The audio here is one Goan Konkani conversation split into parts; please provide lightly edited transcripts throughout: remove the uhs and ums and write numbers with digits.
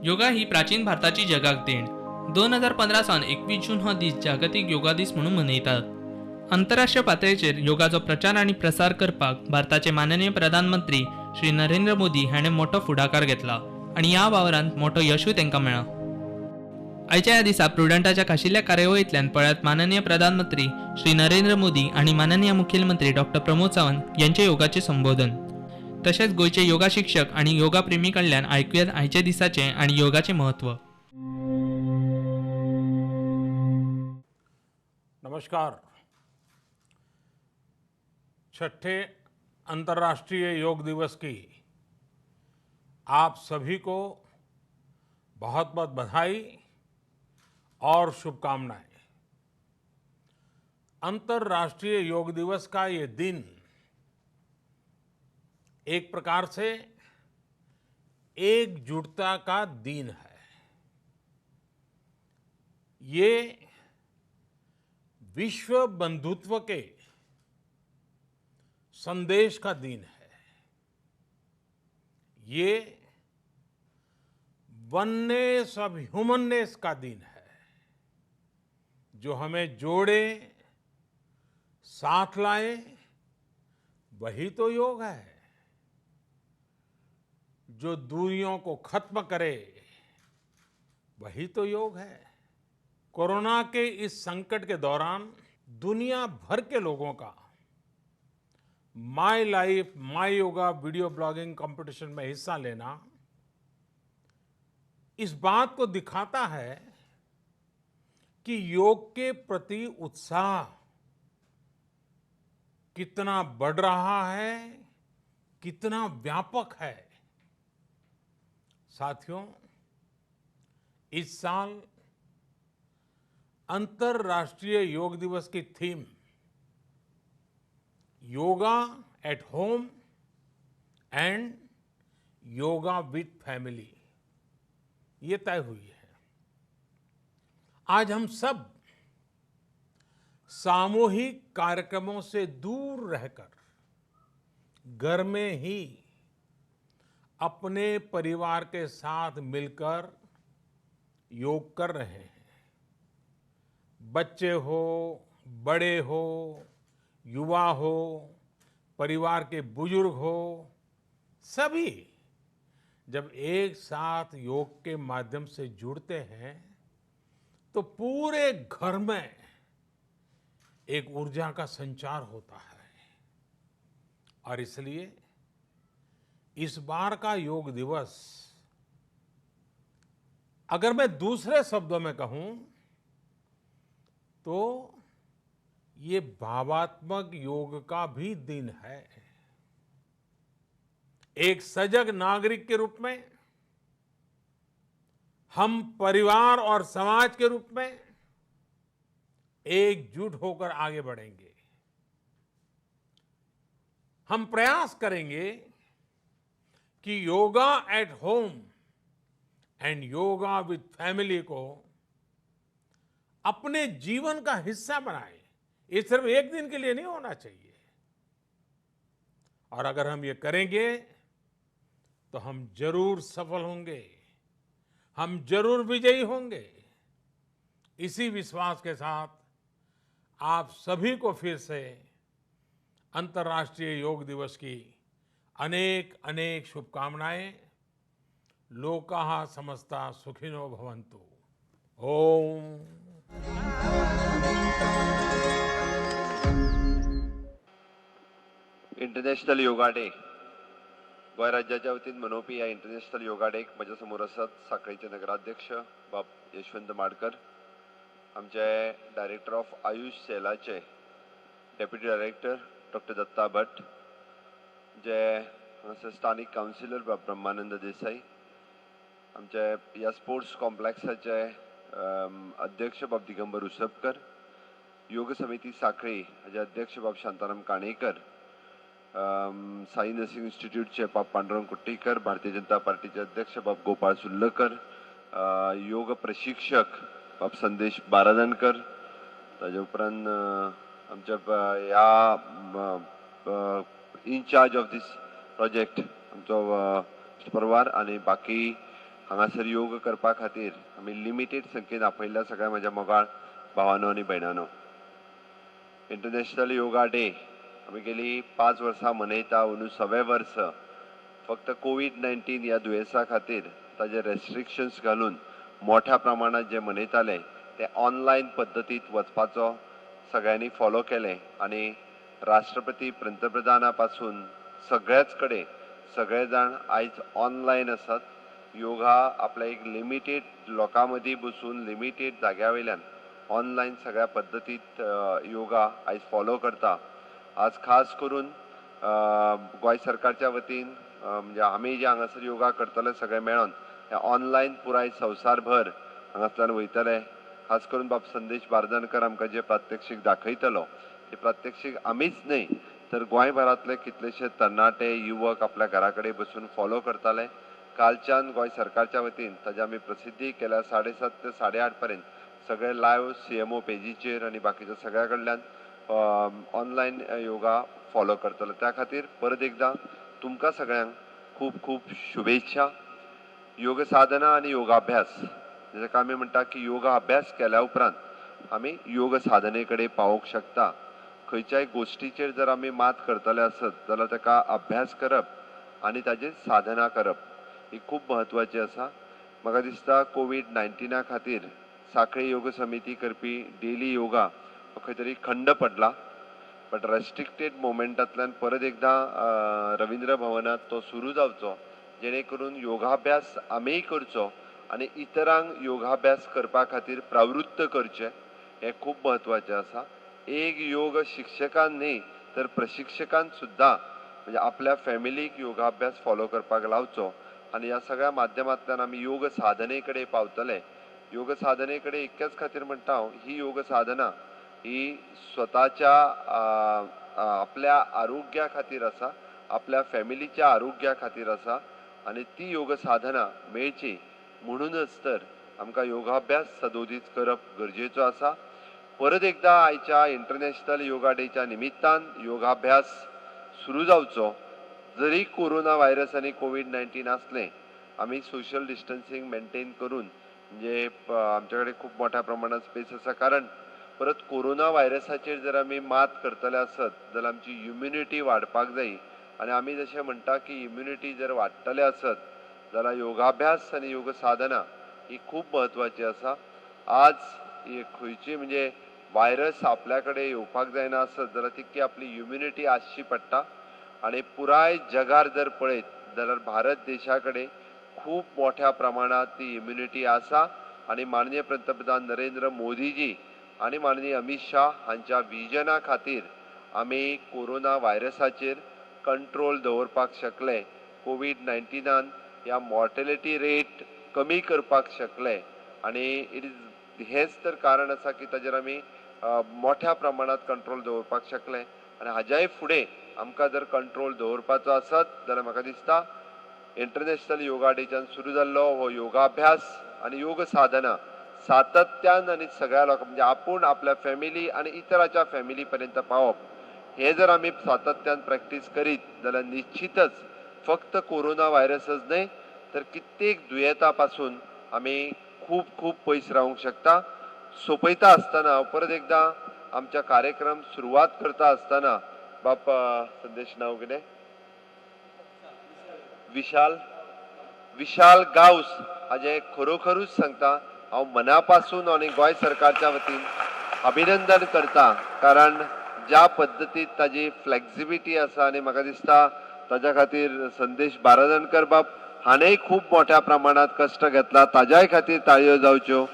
योगा ही प्राचीन भारताची जगाक देण. 2015 सावन 21 जून हो दीस जागतीक योगा दीस म्हणून मनयतात. आंतरराष्ट्रीय पातळेचेर योगाचो प्रचार आनी प्रसार करपाक भारताचे माननीय प्रधानमंत्री श्री नरेंद्र मोदी हाणें मोठो फुडाकार घेतला आनी ह्या वावरांत मोठो यशूय तांकां मेळ्ळा. आयच्या ह्या दिसा प्रुडंटाच्या खाशिल्ल्या कार्यावळींतल्यान पळयात माननीय प्रधानमंत्री श्री नरेंद्र मोदी आनी माननीय मुखेलमंत्री डॉक्टर प्रमोद सावंत यांचे योगाचे संबोधन. तशेंच गोंयचे योगा शिक्षक आनी योगा प्रेमी कडल्यान आयकुयात आयच्या दिसाचें आनी योगाचें म्हत्व. नमस्कार. छठे अंतर्राष्ट्रीय योग दिवस की आप सभी को बहुत बहुत बधाई और शुभकामनाएं. अंतर्राष्ट्रीय योग दिवस का ये दिन एक प्रकार से एकजुटता का दिन है. ये विश्व बंधुत्व के संदेश का दिन है. ये वननेस ऑफ ह्यूमननेस का दिन है, जो हमें जोड़े, साथ लाए, वही तो योग है. जो दूरियों को खत्म करे, वही तो योग है. कोरोना के इस संकट के दौरान दुनिया भर के लोगों का my life my yoga video blogging competition में हिस्सा लेना इस बात को दिखाता है कि योग के प्रति उत्साह कितना बढ़ रहा है, कितना व्यापक है. साथियों, इस साल अंतर्राष्ट्रीय योग दिवस की theme yoga at home and yoga with family ये तय हुई है. आज हम सब सामूहिक कार्यक्रमों से दूर रहकर घर में ही अपने परिवार के साथ मिलकर योग कर रहे हैं. बच्चे हो, बड़े हो, युवा हो, परिवार के बुजुर्ग हो, सभी जब एक साथ योग के माध्यम से जुड़ते हैं तो पूरे घर में एक ऊर्जा का संचार होता है. और इसलिए इस बार का योग दिवस, अगर मैं दूसरे शब्दों में कहूं तो ये भावात्मक योग का भी दिन है. एक सजग नागरिक के रूप में, हम परिवार और समाज के रूप में एकजुट होकर आगे बढ़ेंगे. हम प्रयास करेंगे कि yoga at home and yoga with family को अपने जीवन का हिस्सा बनाएं. ये सिर्फ एक दिन के लिए नहीं होना चाहिए. और अगर हम ये करेंगे तो हम जरूर सफल होंगे, हम जरूर विजयी होंगे. इसी विश्वास के साथ आप सभी को फिर से अंतर्राष्ट्रीय योग दिवस की अनेक अनेक शुभकामनाएं. लोकाः समस्ता सुखिनो भवन्तु. ओम. इंटरनॅशनल योगा डे गोंय राज्याच्या वतीन मनोवपी ह्या इंटरनॅशनल योगा डेक म्हज्या समोर आसात साखळीचे नगराध्यक्ष बाब यशवंत माडकर, आमचे डायरेक्टर ऑफ आयुष सेलाचे deputy director doctor Datta Bhat, जे हांगासर स्थानीक कावन्सिलर बाब ब्रह्मानंद देसाई, आमचे ह्या स्पोर्ट्स कॉम्प्लेक्साचे अध्यक्ष बाब दिगंबर उसपकर, योग समिती साखळी हाजे अध्यक्ष बाब शांताराम काणेकर, साई नर्सिंग इन्स्टिट्यूटचे बाब पांडुरंग कुट्टीकर, भारतीय जनता पार्टीचे अध्यक्ष बाब गोपाळ सुर्लकर, योग प्रशिक्षक बाब संदेश बारादनकर, ताजे उपरांत आमच्या ह्या इनचार्ज ऑफ these project आमचो परवार आनी बाकी हांगासर योग करपा खातीर आमी लिमिटेड संख्येन आपयल्ल्या सगळ्या म्हज्या मोगाळ भावानो आनी भयणानो, इंटरनॅशनल योगा डे आमी गेली 5 वर्सां मनयता. अंदू 6वें वर्स फक्त कोवीड-19 ह्या दुयेंसा खातीर ताजे रेस्ट्रिक्शन्स घालून मोठ्या प्रमाणात जे मनयताले ते ऑनलायन पद्दतीत वचपाचो सगळ्यांनी फॉलो केलें आनी राष्ट्रपती पंतप्रधाना पासून सगळ्याच कडेन सगळे जाण आयज ऑनलायन आसात. योगा आपल्या एक लिमिटेड लोकां मदीं बसून लिमिटेड जाग्या वयल्यान ऑनलायन सगळ्या पद्दतीत योगा आयज फॉलो करता. आज खास करून गोंय सरकारच्या वतीन म्हणजे आमी जे हांगासर योगा करतले सगळे मेळोन हे ऑनलायन पुराय संवसारभर हांगासल्यान वयतले. खास करून बाब संदेश बारदणकर आमकां जे प्रात्यक्षीक दाखयतलो ते प्रात्यक्षीक आमीच न्हय तर गोंयभरांतले कितलेशे तरणाटे युवक आपल्या घरा कडेन बसून फॉलो करताले. कालच्यान गोंय सरकारच्या वतीन ताजी आमी प्रसिद्धी केल्या. 7:30 ते 8:30 पर्यंत सगळे लायव्ह CMO पेजीचेर आनी बाकीच्या सगळ्या कडल्यान ऑनलायन योगा फॉलो करतले. त्या खातीर परत एकदां तुमकां सगळ्यांक खूब खूब शुभेच्छा. योग साधना आनी योगाभ्यास जाका आमी म्हणटा की योगा अभ्यास केल्या उपरांत आमी योग साधने कडेन पावोवंक शकता. खंयच्याय गोश्टीचेर जर आमी मात करतले आसत जाल्यार ताका अभ्यास करप आनी ताजेर साधना करप ही खूब म्हत्वाची आसा. म्हाका दिसता कोवीड-19 खातीर साखळी योग समिती करपी डेली योगा खंय तरी खंड पडला, बट रेस्ट्रिक्टेड मोमेंटांतल्यान परत एकदां रविंद्र भवनांत तो सुरू जावचो जेणे करून योगाभ्यास आमीय करचो आनी इतरांक योगाभ्यास करपा खातीर प्रवृत्त करचें हें खूब म्हत्वाचें आसा. एक योग शिक्षकान न्ही तर प्रशिक्षकान सुद्दां म्हणजे आपल्या फॅमिलीक योगाभ्यास फॉलो करपाक लावचो आनी ह्या सगळ्या माध्यमांतल्यान आमी योग साधने कडेन पावतले. योग साधने कडेन इतक्याच खातीर म्हणटा हांव, ही योग साधना ही स्वताच्या आपल्या आरोग्या खातीर आसा, आपल्या फॅमिलीच्या आरोग्या खातीर आसा आनी ती योग साधना मेळची म्हणूनच तर आमकां योगाभ्यास सदोदीत करप गरजेचो आसा. परत एकदां आयच्या इंटरनॅशनल योगा डेच्या निमित्तान योगाभ्यास सुरू जावचो. जरी कोरोना व्हायरस आनी कोवीड-19 आसलें आमी सोशल डिस्टन्सींग मेंटेन करून म्हणजे आमच्या कडेन खूब मोठ्या प्रमाणात स्पेस आसा, कारण परत कोरोना व्हायरसाचेर जर आमी मात करतले आसत जाल्यार आमची इम्युनिटी वाडपाक जाय आनी आमी जशें म्हणटा की इम्युनिटी जर वाडटले आसत जाल्यार योगाभ्यास आनी योग साधना ही खूब म्हत्वाची आसा. आज खंयची म्हणजे व्हायरस आपल्या कडेन येवपाक जायना आसत जाल्यार तितकी आपली इम्युनिटी आसची पडटा आनी पुराय जगार जर पळयत जाल्यार भारत देशा कडेन खूब मोठ्या प्रमाणात ती इम्युनिटी आसा आनी माननीय पंतप्रधान नरेंद्र मोदीजी आनी माननीय अमीत शाह हांच्या विजना खातीर आमी कोरोना व्हायरसाचेर कंट्रोल दवरपाक शकले. कोवीड-19 ह्या मॉर्टेलिटी रेट कमी करपाक शकले आनी it is हेंच तर कारण आसा की ताजेर आमी मोठ्या प्रमाणात कंट्रोल दवरपाक शकले आनी हाज्याय फुडें आमकां जर कंट्रोल दवरपाचो आसत जाल्यार म्हाका दिसता इंटरनॅशनल योगा डेच्यान सुरू जाल्लो हो योगाभ्यास आनी योग साधना सातत्यान आनी सगळ्या लोकांक म्हणजे आपूण आपल्या फॅमिली आनी इतराच्या फॅमिली पर्यंत पावप हे जर आमी सातत्यान प्रॅक्टीस करीत जाल्यार निश्चितच फक्त कोरोना व्हायरसच न्हय तर कित्येक दुयेंता पासून आमी खूब खूब पयस रावंक शकता. सोंपयता आसतना परत एकदां आमच्या कार्यक्रम सुरवात करता आसतना बाप संदेश नांव कितें विशाल विशाल गांवस हाजें खरोखरूच सांगता हांव मनापासून आनी गोंय सरकारच्या वतीन अभिनंदन करता, कारण ज्या पद्दतीत ताजी फ्लेक्सिबिलिटी आसा आनी म्हाका दिसता ताज्या खातीर संदेश बारादणकर बाब हाणें खूब मोठ्या प्रमाणात कश्ट घेतला, ताज्याय खातीर ताळयो जावच्यो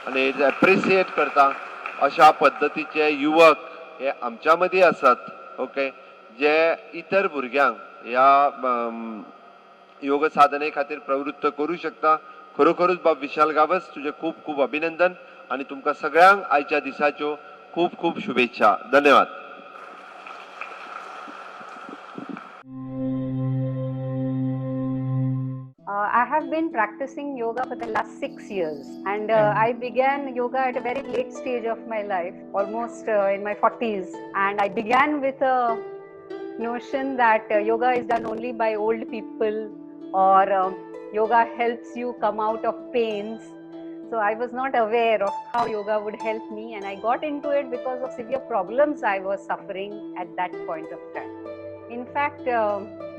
आनी एप्रिसिएट करता. अशा पद्दतीचे युवक हे आमच्या मदीं आसात, ओके, जे इतर भुरग्यांक ह्या योग साधने खातीर प्रवृत्त करूं शकता. खरोखरूच बाब विशाल गावस तुजें खूब खूब अभिनंदन आनी तुमकां सगळ्यांक आयच्या दिसाच्यो खूब खूब शुभेच्छा. धन्यवाद. I have been practicing yoga for the last 6 years, and I began yoga at a very late stage of my life, almost in my 40s. And I began with a notion that yoga is done only by old people, or Yoga helps you come out of pains. So I was not aware of how yoga would help me, and I got into it because of severe problems I was suffering at that point of time. In fact,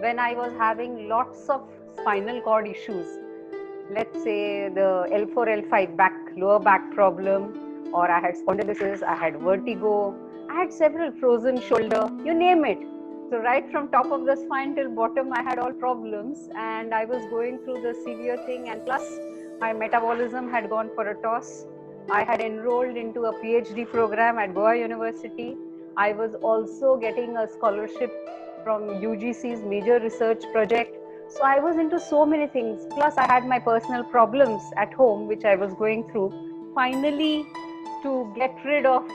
when I was having lots of spinal cord issues, let's say the L4, L5 back, lower back problem, or I had spondylosis, I had vertigo, I had several frozen shoulder, you name it. So right from top of the spine till bottom, I had all problems, and I was going through the severe thing, and plus my metabolism had gone for a toss. I had enrolled into a PhD program at Goa University. I was also getting a scholarship from UGC's major research project. So I was into so many things. Plus I had my personal problems at home, which I was going through. Finally, to get rid of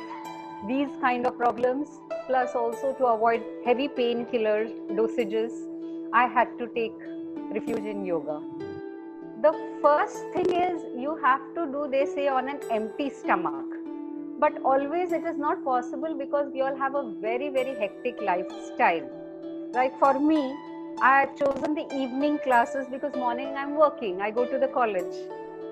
these kind of problems, plus also to avoid heavy painkiller dosages, I had to take refuge in yoga. The first thing is you have to do, they say, on an empty stomach. But always it is not possible because we all have a very, very hectic lifestyle. Like for me, I have chosen the evening classes because morning I'm working. I go to the college.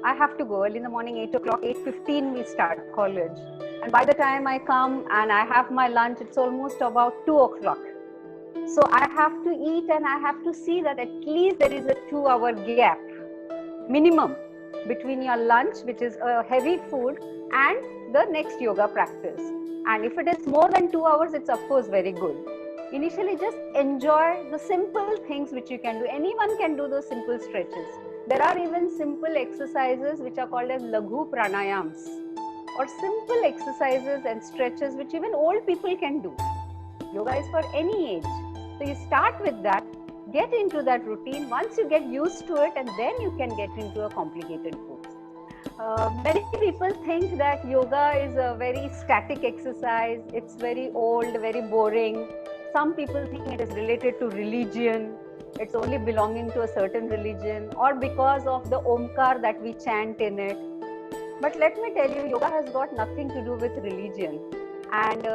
I have to go early in the morning, 8 o'clock, 8:15 we start college. And by the time I come and I have my lunch, it's almost about 2 o'clock. So I have to eat and I have to see that at least there is a 2-hour gap minimum between your lunch, which is a heavy food, and the next yoga practice. And if it is more than 2 hours, it's of course very good. Initially, just enjoy the simple things which you can do. Anyone can do those simple stretches. There are even simple exercises which are called as laghu pranayams, or simple exercises and stretches which even old people can do. Yoga is for any age. So you start with that, get into that routine. Once you get used to it, and then you can get into a complicated pose. Many people think that yoga is a very static exercise. It's very old, very boring. Some people think it is related to religion. It's only belonging to a certain religion, or because of the Omkar that we chant in it. But let me tell you, yoga has got nothing to do with religion. And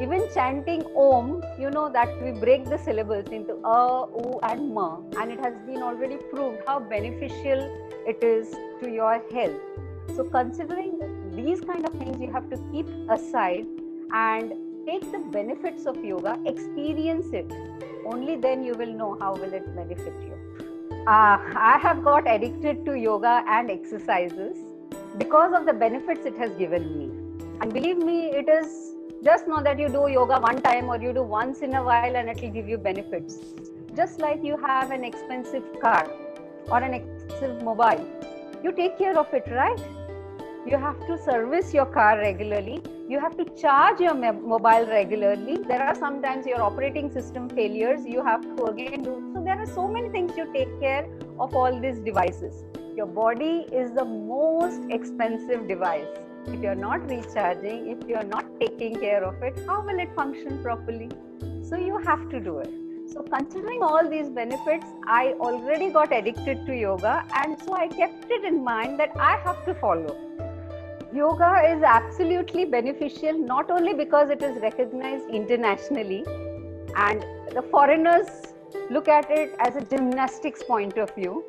even chanting Om, you know that we break the syllables into A, U and Ma, and it has been already proved how beneficial it is to your health. So considering these kind of things, you have to keep aside and take the benefits of yoga, experience it. Only then you will know how will it benefit you. I have got addicted to yoga and exercises because of the benefits it has given me. And believe me, it is just not that you do yoga one time or you do once in a while and it will give you benefits. Just like you have an expensive car or an expensive mobile, you take care of it, right? You have to service your car regularly. You have to charge your mobile regularly. There are sometimes your operating system failures you have to again do. So there are so many things you take care of all these devices. Your body is the most expensive device. If you're not recharging, if you're not taking care of it, how will it function properly? So you have to do it. So considering all these benefits, I already got addicted to yoga, and so I kept it in mind that I have to follow. Yoga is absolutely beneficial, not only because it is recognized internationally and the foreigners look at it as a gymnastics point of view,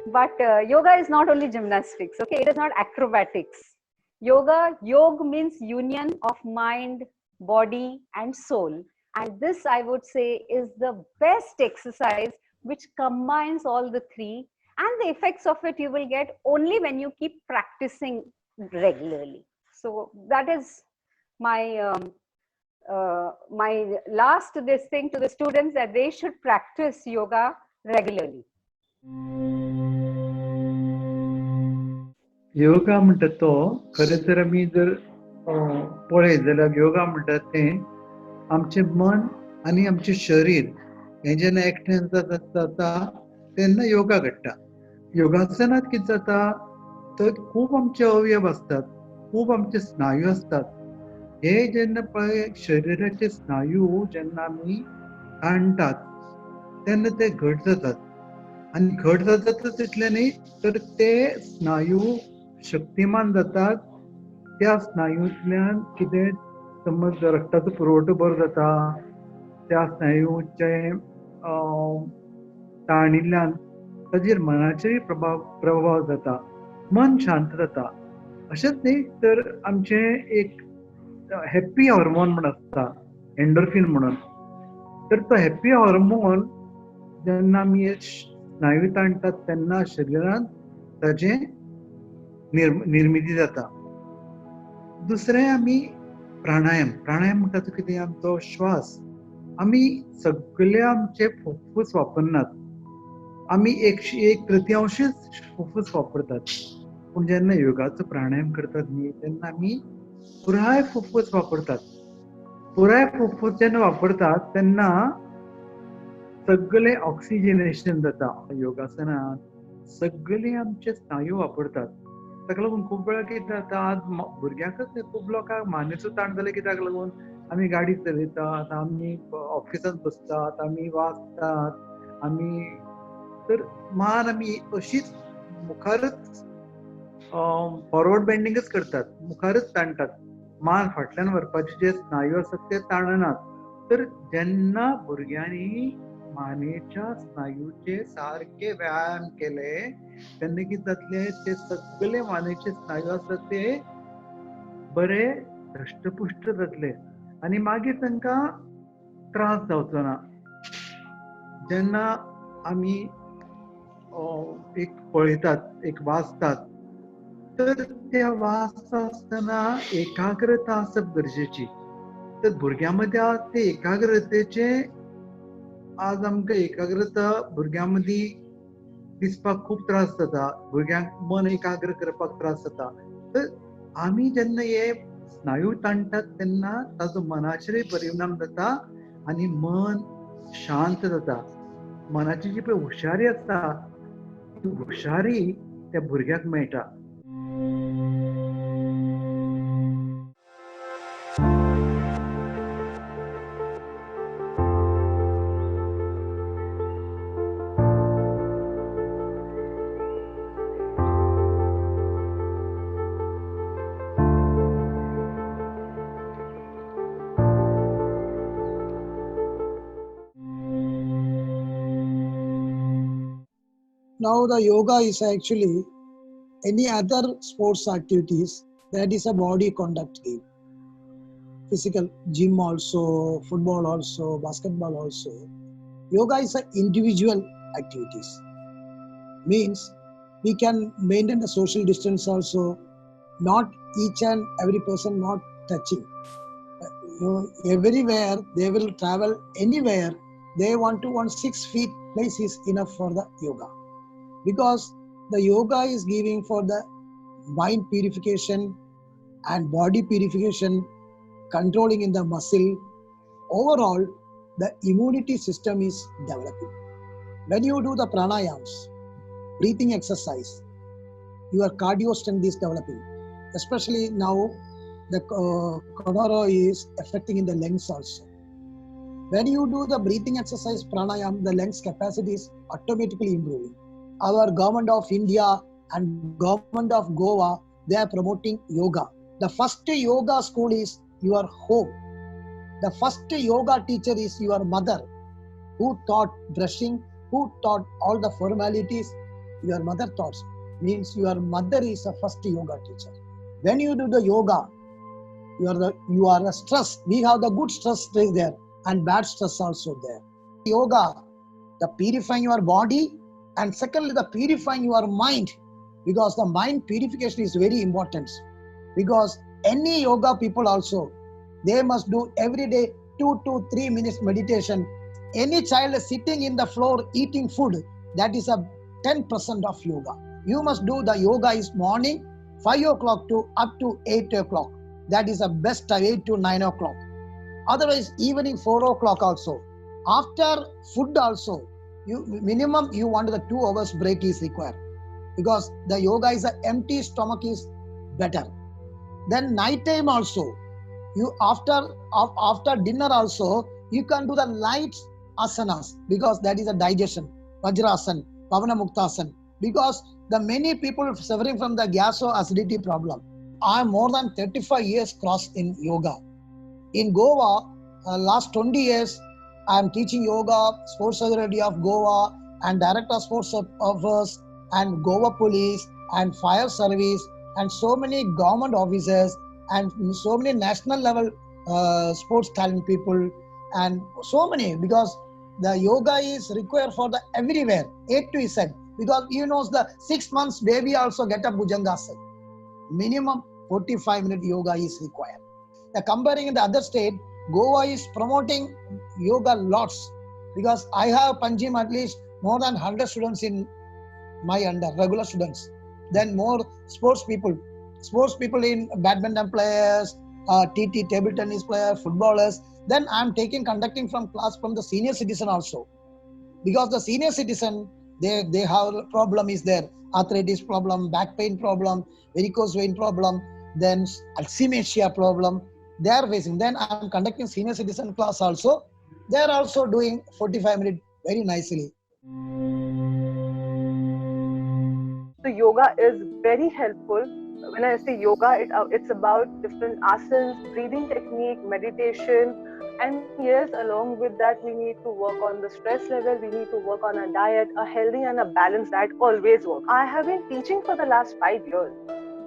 but yoga is not only gymnastics, okay? It is not acrobatics. Yoga, yog means union of mind, body and soul. And this, I would say, is the best exercise which combines all the three, and the effects of it you will get only when you keep practicing regularly. So that is my my last this thing to the students, that they should practice yoga regularly. Yoga म्हणटा तो खरें तर आमी जर पळयत जाल्यार योगा म्हणटा तें आमचें मन आनी आमचें शरीर हें जेन्ना एकठांय जाता तेन्ना योगा घडटा. योगासनात कितें जाता तर खूब आमचे अवयव आसतात, खूब आमचे स्नायू आसतात. हे जेन्ना पळय शरिराचे स्नायू जेन्ना आमी ताणटात तेन्ना ते घट जातात, आनी घट जातातच इतलें न्ही तर ते स्नायू शक्तिमान जातात. त्या स्नायूंतल्यान कितें समज रक्ताचो पुरवठो बरो जाता, त्या स्नायूचे ताणिल्ल्यान ताजेर मनाचेरय प्रभाव जाता, मन शांत जाता. अशेंच न्ही तर आमचें एक हॅप्पी हॉर्मोन म्हण आसता, एंडोर्फीन म्हणून. तर तो हॅप्पी हॉर्मोन जेन्ना आमी स्नायू ताणटात तेन्ना शरिरांत ताजें निर्मिती जाता. दुसरें आमी प्राणायाम. प्राणायाम म्हणटा तो कितें, आमचो श्वास. आमी सगळे आमचे फुफ्फुस वापरनात, आमी एक तृतीयांशच फुफ्फुस वापरतात. पूण जेन्ना योगाचो प्राणायाम करतात न्ही तेन्ना आमी पुराय फुफ्फुस वापरतात. पुराय फुफ्फुस जेन्ना वापरतात तेन्ना सगळे ऑक्सिजनेशन जाता. योगासनात सगळे आमचे स्नायू वापरतात. ताका लागून खूब वेळा कितें जाता, आज भुरग्यांकच न्ही खूब लोकांक मानेचो ताण जाले कित्याक लागून आमी गाडी चलयतात, आमी ऑफिसांत बसतात, आमी वाचतात, आमी तर मान आमी अशीच मुखारच फॉरवर्ड बेंडिंगच करतात, मुखारच ताणटात, मान फाटल्यान व्हरपाचे जे स्नायू आसात ते ताणनात. तर जेन्ना भुरग्यांनी मानेच्या स्नायूचे सारके व्यायाम केले तेन्ना कितें जातलें, ते सगळे मानेचे स्नायू आसात ते बरे धश्टपुश्ट जातले आनी मागीर तांकां त्रास जावचो ना. जेन्ना आमी एक पळयतात, एक वाचतात, तर त्या वाचता आसतना एकाग्रता आसप गरजेची. तर भुरग्यां मदीं आज ते एकाग्रतेचे, आज आमकां एकाग्रता भुरग्यां मदीं दिसपाक खूब त्रास जाता, भुरग्यांक मन एकाग्र करपाक त्रास जाता. तर आमी जेन्ना हे स्नायू ताणटात तेन्ना ताजो मनाचेरय परिणाम जाता आनी मन शांत जाता. मनाची जी पळय हुशारी आसता ती हुशारी त्या भुरग्याक मेळटा. Now the yoga is actually any other sports activities, that is a body contact game. Physical gym also, football also, basketball also. Yoga is an individual activities. Means we can maintain the social distance also, not each and every person not touching. You know, everywhere they will travel anywhere, they want to want 6 feet place is enough for the yoga. Because the yoga is giving for the mind purification and body purification, controlling in the muscle. Overall, the immunity system is developing. When you do the pranayams, breathing exercise, your cardio strength is developing. Especially now, the corona is affecting in the lungs also. When you do the breathing exercise pranayam, the lungs capacity is automatically improving. Our government of India and government of Goa, they are promoting yoga. The first yoga school is your home. The first yoga teacher is your mother, who taught brushing, who taught all the formalities. Your mother taught. Means your mother is the first yoga teacher. When you do the yoga, you are a stress. We have the good stress there and bad stress also there. Yoga, the purifying your body, and secondly, the purifying your mind, because the mind purification is very important. Because any yoga people also, they must do every day 2 to 3 minutes meditation. Any child sitting in the floor eating food, that is a 10% of yoga. You must do the yoga is morning 5 o'clock to up to 8 o'clock. That is the best time, 8 to 9 o'clock. Otherwise, evening 4 o'clock also. After food also, you minimum you want the 2 hours break is required, because the yoga is an empty stomach is better. Then night time also, you after dinner also you can do the light asanas, because that is a digestion, Vajrasana, Pavana Muktasana, because the many people suffering from the gas or acidity problem. I am more than 35 years crossed in yoga. In Goa, last 20 years, I am teaching yoga, Sports Authority of Goa and Director of Sports Affairs and Goa Police and Fire Service and so many government officers and so many national level sports talent people and so many, because the yoga is required for the everywhere, A to Z, because you know the 6 months baby also get a Bhujangasana. Minimum 45-minute yoga is required. The comparing in the other state, Goa is promoting yoga lots, because I have Panjim at least more than 100 students in my under, regular students. Then more sports people in badminton players, TT table tennis player, footballers. Then I'm conducting from class from the senior citizen also, because the senior citizen, they have problem is there, arthritis problem, back pain problem, varicose vein problem, then Alzheimer's problem they are facing. Then I'm conducting senior citizen class also. They are also doing 45 minutes very nicely. So yoga is very helpful. When I say yoga, it's about different asanas, breathing technique, meditation, and yes, along with that, we need to work on the stress level, we need to work on a diet, a healthy and a balanced diet always work. I have been teaching for the last 5 years.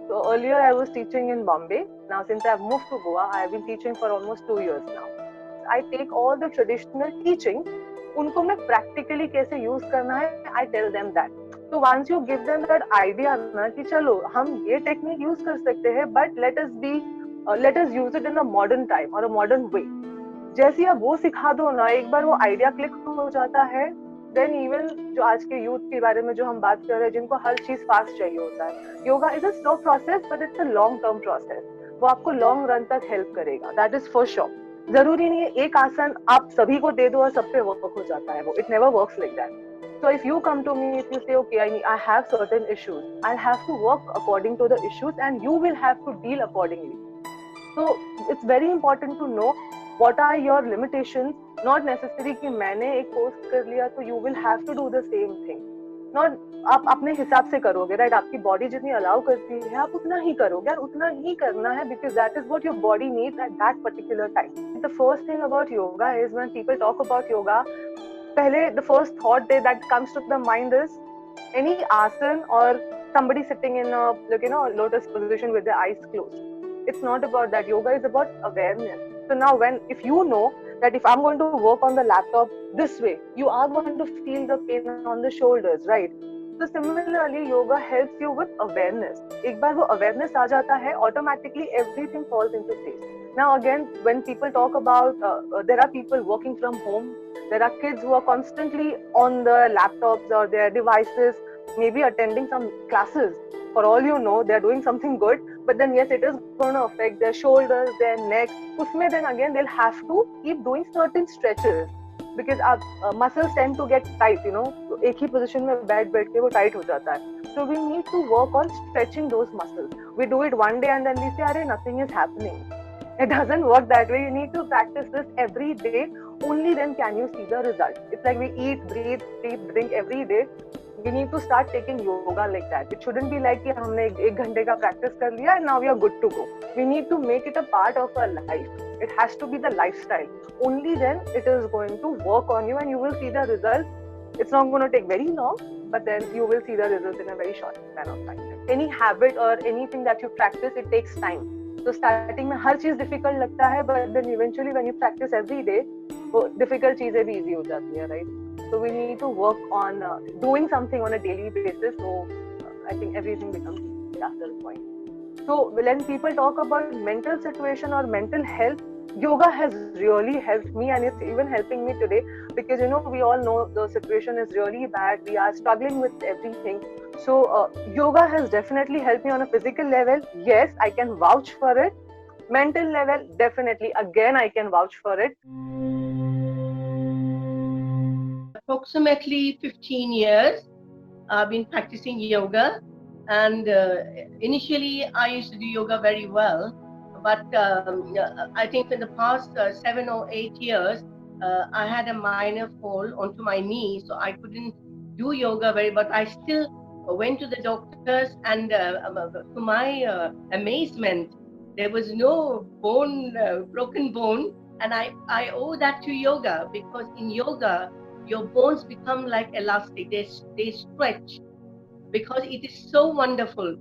So earlier I was teaching in Bombay. Now since I've moved to Goa, I have been teaching for almost 2 years now. I take all the traditional teaching, उनको मैं practically कैसे use करना है, I tell them that. So once you give them that idea ना कि चलो हम ये technique use कर सकते हैं, but let us use it in a modern time or a modern way. जैसे ही आप वो सिखा दो ना, एक बार वो idea click हो जाता है, then even जो आज के youth के बारे में जो हम बात कर रहे हैं, जिनको हर चीज fast चाहिए होता है, yoga is a slow process, but it's a long term process. वो आपको long run तक help करेगा. That is for sure. जरूरी नहीं है एक आसन आप सभी को दे दो और सब पे वर्क हो जाता है वो. It never works like that. So if you come to me, if you say, okay, I have certain issues, I'll have to work according to the issues and you will have to deal accordingly. So it's very important to know what are your limitations. Not necessary कि मैंने एक कोर्स कर लिया तो you will have to do the same thing. Not आप अपने हिसाब से करोगे, राइट? आपकी बॉडी जितनी अलाउ करती है आप उतना ही करोगे और उतना ही करना है, because that is what your body needs at that particular time. The first thing about yoga is when people talk about yoga, पहले the first thought that comes to the mind is any asana or somebody sitting in a like, you know, lotus position with their eyes closed. It's not about that. Yoga is about awareness. So now when if you know that if I'm going to work on the laptop this way, you are going to feel the pain on the shoulders, right? So similarly, yoga helps you with awareness. एक बार वो awareness आ जाता है, automatically everything falls into place. Now again, when people talk about, there are people working from home, there are kids who are constantly on the laptops or their devices, maybe attending some classes. For all you know, they are doing something good, but then yes, it is going to affect their shoulders, their neck. Usme then again, they'll have to keep doing certain stretches because our muscles tend to get tight, you know. एक ही position में बैठ बैठ के वो tight हो जाता है. So we need to work on stretching those muscles. We do it one day and then we say, "Arey, nothing is happening." It doesn't work that way. You need to practice this every day. Only then can you see the result. It's like we eat, breathe, sleep, drink every day. We need to start taking yoga like that. It shouldn't be like कि हमने एक घंटे का practice कर लिया and now we are good to go. We need to make it a part of our life. It has to be the lifestyle. Only then it is going to work on you and you will see the results. It's not going to take very long, but then you will see the results in a very short span of time. Any habit or anything that you practice, it takes time. So starting में हर चीज difficult लगता है, but then eventually when you practice every day, वो difficult चीजें भी easy हो जाती है, right? So we need to work on doing something on a daily basis. So I think everything becomes easy after a point. So when people talk about mental situation or mental health, yoga has really helped me, and it's even helping me today, because you know, we all know the situation is really bad. We are struggling with everything. So yoga has definitely helped me on a physical level. Yes, I can vouch for it. Mental level, definitely. Again, I can vouch for it. Approximately 15 years, I've been practicing yoga, and initially I used to do yoga very well. But I think in the past 7 or 8 years, I had a minor fall onto my knee, so I couldn't do yoga very, but I still went to the doctors, and to my amazement, there was no bone, broken bone, and I owe that to yoga, because in yoga, Your bones become like elastic. They stretch because it is so wonderful.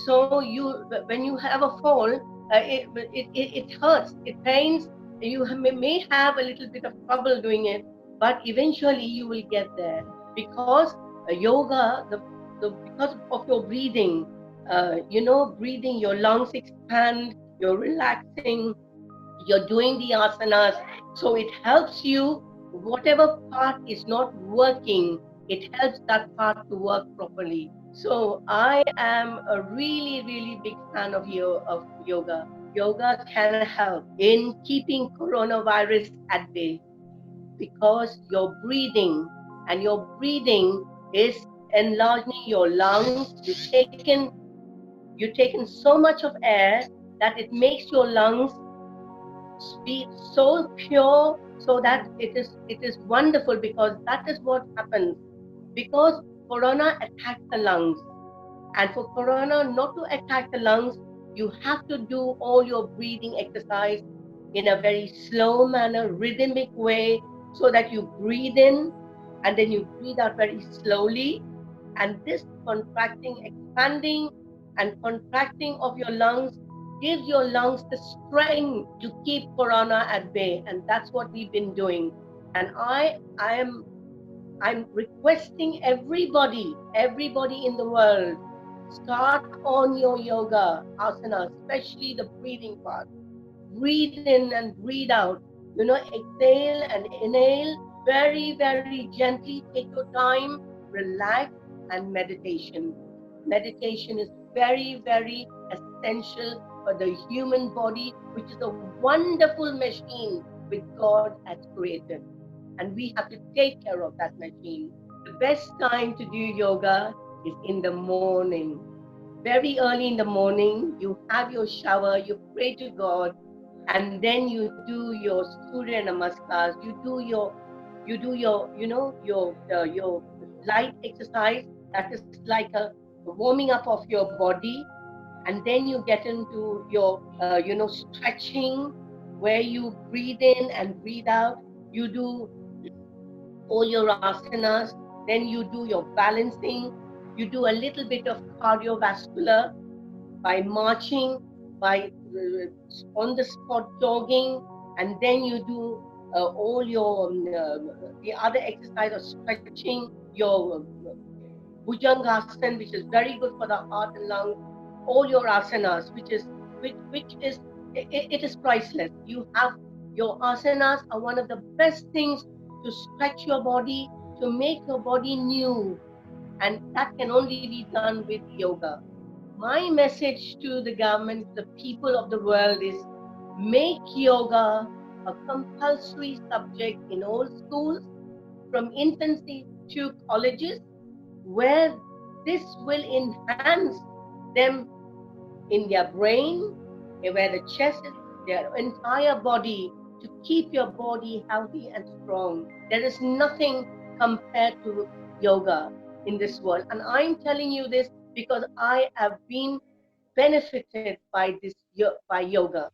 So you, when you have a fall, it hurts, it pains. You may have a little bit of trouble doing it, but eventually you will get there, because yoga, because of your breathing, breathing, your lungs expand, you're relaxing, you're doing the asanas. So it helps you, whatever part is not working, it helps that part to work properly. So I am a really, really big fan of yoga. Yoga can help in keeping coronavirus at bay, because your breathing, and your breathing is enlarging your lungs. You've taken so much of air that it makes your lungs be so pure, so that it is wonderful, because that is what happens. Because corona attacks the lungs, and for corona not to attack the lungs, you have to do all your breathing exercise in a very slow manner, rhythmic way, so that you breathe in and then you breathe out very slowly. And this contracting, expanding and contracting of your lungs gives your lungs the strength to keep corona at bay. And that's what we've been doing. And I'm requesting everybody in the world, start on your yoga asana, especially the breathing part. Breathe in and breathe out. Exhale and inhale very, very gently. Take your time, relax, and meditation. Meditation is very, very essential for the human body, which is a wonderful machine which God has created. And we have to take care of that machine. The best time to do yoga is in the morning. Very early in the morning, you have your shower, you pray to God, and then you do your Surya Namaskars, you do your light exercise that is like a warming up of your body, and then you get into your stretching, where you breathe in and breathe out. You do all your asanas, then you do your balancing. You do a little bit of cardiovascular by marching, by on the spot jogging, and then you do all your the other exercise of stretching, your Bhujangasana, which is very good for the heart and lungs, all your asanas, which is priceless. You have your asanas are one of the best things to stretch your body, to make your body new. And that can only be done with yoga. My message to the government, the people of the world is, make yoga a compulsory subject in all schools, from infancy to colleges, where this will enhance them in their brain, where the chest is, their entire body, to keep your body healthy and strong. There is nothing compared to yoga in this world. And I'm telling you this because I have been benefited by this, by yoga.